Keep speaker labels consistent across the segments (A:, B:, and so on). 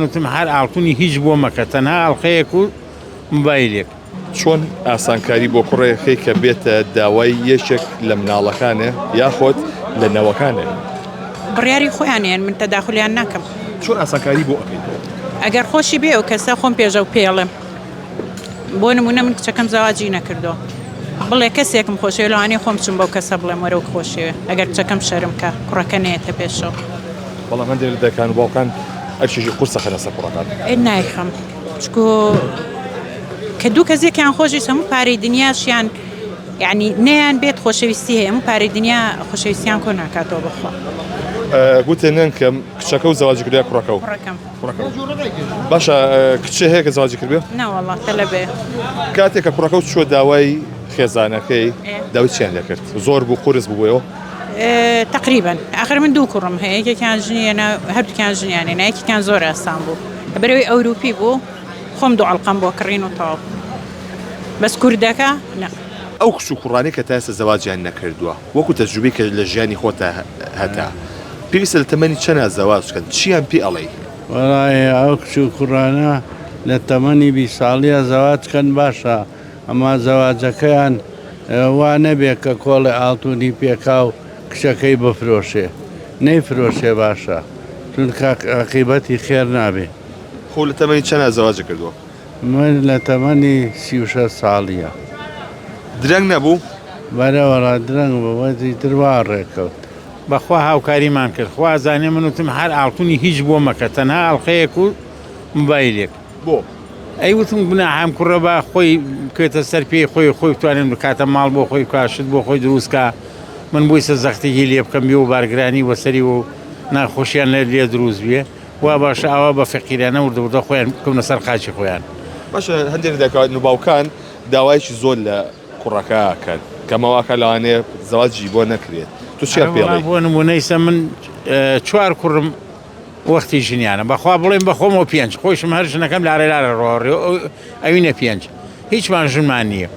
A: وتم هەر ئاڵتونی هیچ بۆ مەکە تەنها ئەڵقەیەک و مۆبایلێک.
B: چۆن ئاسانکاری بۆ کوڕێک کە بێتە داوای یەکێک لە مناڵەکانێ یاخۆد لە نەوەکانێ؟
C: بڕیاری خۆیان یان من تەداخولیان ناکەم.
B: چۆن ئاسانکاری بۆ ئەکەیت تۆ؟
C: ئەگەر خۆشی بێ ئەو کەسە خۆم پێشەو پێڵێم بۆ نمونە من کچەکەم زەواجی نەکردووە بڵێ کەسێکم خۆشەوێ لەوانەیە خۆم بچم بەو کەسە بڵێم وەرە و خۆشەوێ ئەگەر کچەکەم شەرم کە کوڕەکە نەیەتە پێشەوە.
B: بەڵام هەندێک لە دایکان و باوکان ئەرکێکی قورس ئەخەنە سەر کوڕەکان.
C: نایخەم چکۆ کە دوو کەس یەکیان خۆشویست هەموو پارەی دنیاشیان یعنی نەیان بێت خۆشەویستی هەیە هەموو پارەی دنیا خۆشەویستیان کۆ ناکاتەوە بەخوا.
B: گوتێ نەنکەم کچەکە و زەواجی کردوە یا کوڕەکە و؟
C: کوڕەکەم.
B: کوڕەکەم. باشە کچێ هەیە کە زەواجی کردبێ؟
C: نەوەڵا تەلەبەیە.
B: کاتێک کە کوڕەکە و چووە داوای خێزانەکەی داوای چیان لێکرد؟ زۆر بوو قورس بوو بۆیەوە؟
C: تەقریبەن ئاخر من دوو کوڕم هەیە یەکێکیان ژنی هێنا هەردووکیان ژنیان هێنا یەکێکیان زۆر ئاسان بوو لەبەرئەوەی ئەوروپی بوو خۆم دوو ئەڵقەم بۆ کڕین و تەواو بەس کوردەکە نا.
B: ئەو کچ و کوڕانەی کە تا ئێستا زەواجیان نەکردووە وەکو تەجروبەی کە لە ژیانی خۆتا هەتە پێویستە لە تەمەنی چەنا زەواج بکەن چیان پێ ئەڵێی؟
A: وەڵاهی ئەو کچ و کوڕانە لە تەمەنی 20 ساڵیە زەواج کەن باشە ئەما زەواجەکەیان وا نەبێ کە کۆڵێ ئاڵتونی پێکا و کچەکەی بفرۆشێ نەیفرۆشێ باشە چونکە عەقیبەتی خێر نابێ.
B: خۆ لە تەمەنی چەنا زەواجت کردووە؟
A: من لە تەمەنی 36 ساڵیە.
B: درەنگ نەبوو؟
A: بەرە وەڵا درەنگ بوو بەس ئیتر وا ڕێکەوت. بەخوا هاوکاریمان کرد خوا ئەزانێ من وتم هەر ئاڵتونی هیچ بۆ مەکە تەنها ئەڵقەیەک و مۆبایلێک.
B: بۆ؟
A: ئەی وتم گوناحە ئەم کوڕە با خۆی بکەوێتە سەر پێی خۆی خۆی بتوانێت بکاتە ماڵ بۆ خۆی بکا شت بۆ خۆی دروست کا من بۆیسە زەختێکی لێ بکەم بێ و بارگرانی بۆ سەری و ناخۆشیان لێ لێ دروست بێ وا باشە ئاوا بە فەقیرانە وردە وردە خۆیان بکەونە سەر قاچی خۆیان.
B: باشە هەندێک لە دایک و باوکان داوایەکی زۆر لە کوڕەکە ئەکەن کە مەواکە لەوانەیە زەواجی بۆ نەکرێت تۆ چیان پێ ئەڵێی؟
A: بۆ نموونە ئیستا من چوار کوڕم وەختی ژنیانە بەخوا بڵێم بەخۆمەوە پێنج خۆشم هەر ژنەکەم لارە لارە ڕۆڕێ ئەوینە پێنج هیچمان ژنمان نییە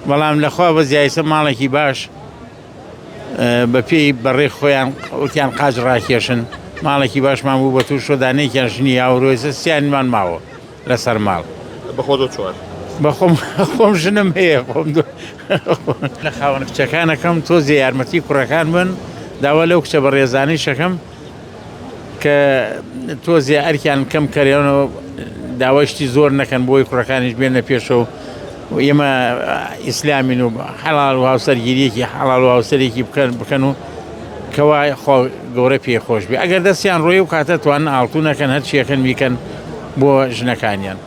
A: بەڵام لەخوا بە زیایسە ماڵێکی باش بە پێی بەڕێ خۆیان وتیان قاچ ڕاکێشن ماڵێکی باشمان بوو بە توو شۆدانێکیان ژنی یاورۆیسە سیانمان ماوە لەسەر ماڵ.
B: بەخۆتەوە چوار.
A: بەخۆم خۆم ژنم هەیە خۆم لە خاوەن کچەکانەکەم تۆزێ یارمەتی کوڕەکان بن داوا لەو کچە بەڕێزانەی شەکەم کە تۆزێ ئەرکیان کەم کەرێنەوە داوای شتی زۆر نەکەن بۆی کوڕەکانیش بێنە پێشەوە و ئێمە ئیسلامین و حەڵال و هاوسەرگیریەکی حەڵال و هاوسەرێکی بکەن بکەن و کەوا خۆ گەورە پێ خۆش بێ ئەگەر دەستیان ڕۆی و کاتە توان ئاڵتو نەکەن هەرچیەکەن بیکەن بۆ ژنەکانیان.